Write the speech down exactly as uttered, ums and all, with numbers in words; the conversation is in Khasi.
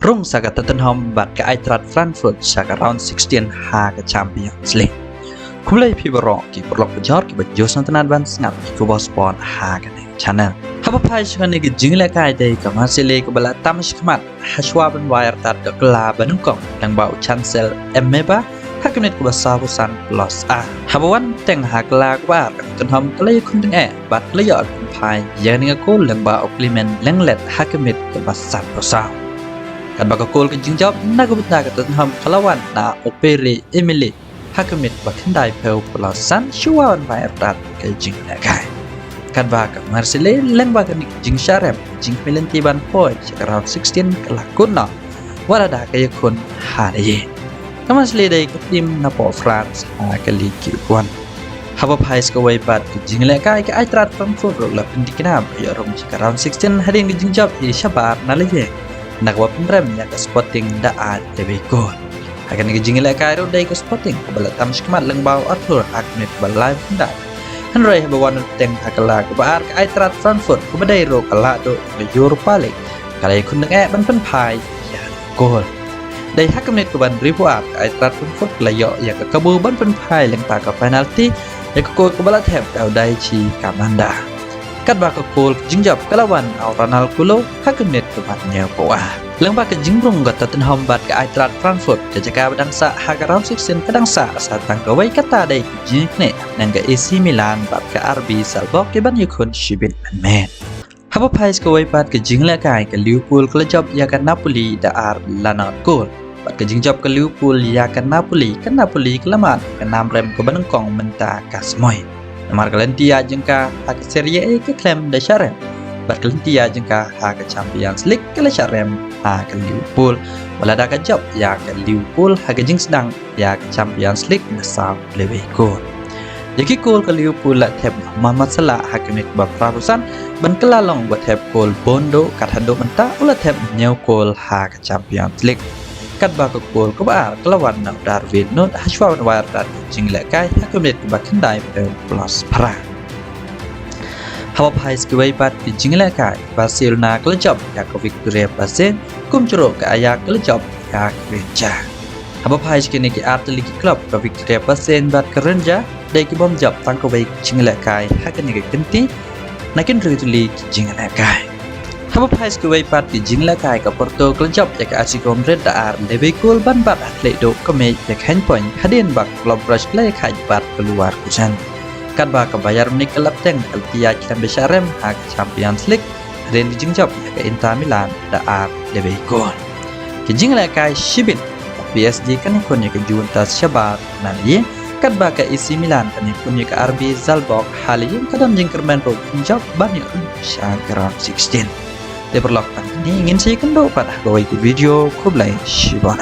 rung sa ka Tottenham bad ka Eintracht Frankfurt sha ka round sixteen ha ka Champions League. Khublei phi baroh ki paralok bajor kiba ju sngewtynnad ban sngap ïa ki khubor sport ha kane ka channel. Haba phai sha kane ka jinglehkai dei ka Marseille kaba la tam shakhmat hashwa ban wai artat ka kylla ba nyngkong lyngba u Chancel Mbemba ha ka minit kaba sawphew san plus ar. Haba wan teng ha ka kylla kaba ar ka Tottenham ka la ïakhun tyngeh bad ka la ïoh ban phai ïa kane ka kol lyngba u Clement Lenglet ha ka minit kaba sanphew saw. Katba ka kol ka jingjop na ka bynta ka Tottenham ka la wan na u Pierre-Emile ha ka minit ba khyndaiphew plus san shuwa ban wai artat ka jinglehkai. Katba ka Marseille lyngba kane ka jingshah rem, ka jingkhmih lynti ban poi sha ka round sixteen ka la kut noh wat lada ka ïakhun ha ïing. Ka Marseille dei ka tim napoh France ha ka Ligue one. Haba phai sha kawei pat ka jinglehkai ka Eintracht Frankfurt ruh la pynthikna ban ïoh rung sha ka round sixteen hadien ka jingjop hi shabar na la ïing, na kaba pynrem ïa ka Sporting da ar dewei kol. Ha kane ka jinglehkai ruh dei ka Sporting kaba la tam shakhmat lyngba u Arthur ha ka minit ba laiphew khyndai. Hynrei haba wan teng ha ka kylla kaba ar ka Eintracht Frankfurt kaba dei ruh ka lahduh ka Europa League ka la ïakhun tyngeh ban pynphai ïa ka kol. Dei ha ka minit kaba hynriewphew ar ka Eintracht Frankfurt ka la ïoh ïa ka kabu ban pynphai lyngba ka penalty ïa ka kol kaba la thep da u Daichi Kamada. Katba ka kol ka jingjop ka la wan na u Ronald Koulou ha ka minit kaba hynñiewphew ar. Lyngba ka jingrung ka Tottenham bad ka Eintracht Frankfurt, ka jaka ba dang sah ha ka round sixteen ka dang sah sa tang kawei, kata dei ka jingkynnoh na ka A C Milan bad ka R B Salzburg ki ban ïakhun shibit mynmiet. Haba phai sha kawei pat ka jinglehkai ka Liverpool ka la jop ïa ka Napoli da ar la nod kol. Bad ka jingjop ka Liverpool ïa ka Napoli, ka Napoli ka la mad ka nam rem kaba nyngkong mynta ka samoi. Namar ka lynti ïaid jong ka ha ka Serie A ka khlem da shah rem, bad ka lynti ïaid jong ka ha ka Champions League ka la shah rem ha ka Liverpool, wat lada ka jop ïa ka Liverpool ha ka jingsdang ïa ka Champions League da saw dewei kol. Ïa ki kol ka Liverpool la thep Mohamed Salah ha ka minit ba phra phew san, ban kylla long uba thep kol bun duh, kat haduh mynta u la thep hynñiew kol ha ka Champions League. Katba ka kol kaba ar ka la wan na u Darwin Nunez hashwa ban wai artat ka jinglehkai ha ka minit kaba khyndaiphew plus phra. Haba phai sha kawei pat ka jinglehkai, Barcelona ka la jop ïa ka Victoria Pilsen, kumjuh ruh ka Ajax ka la jop ïa ka Rangers. Haba phai sha kine ki artylli ki club, ka Victoria Pilsen bad ka Rangers dei ki bym jop tang kawei ka jinglehkai ha kane ka kynti, na ki hynriew tylli ki jinglehkai. Haba phai sha kawei pat ki jinglehkai, ka Porto ka la jop ïa ka Atletico Madrid da ar dewei kol ban bat ha khlieh duh ka mej ïa ka hynñiew point, hadien ba ka Club Brugge ka la ïakhaid bad ka Leverkusen. Katba ka Bayern Munich ka la bteng ka lynti ïaid khlem da shah rem ha ka Champions League hadien ka jingjop ïa ka Inter Milan da ar dewei kol. Ki jinglehkai shibit, ka P S G kan ïakhun ïa ka Juventus shabar na la ïing, katba ka A C Milan kan ïakhun ïa ka R B Salzburg ha la ïing, ka don jingkyrmen ruh ka jingjop ban ïoh rung sha ka round sixteen. Te paralok, tang kine ngin sa ïakynduh pat ha kawei ka video, khublei shibun.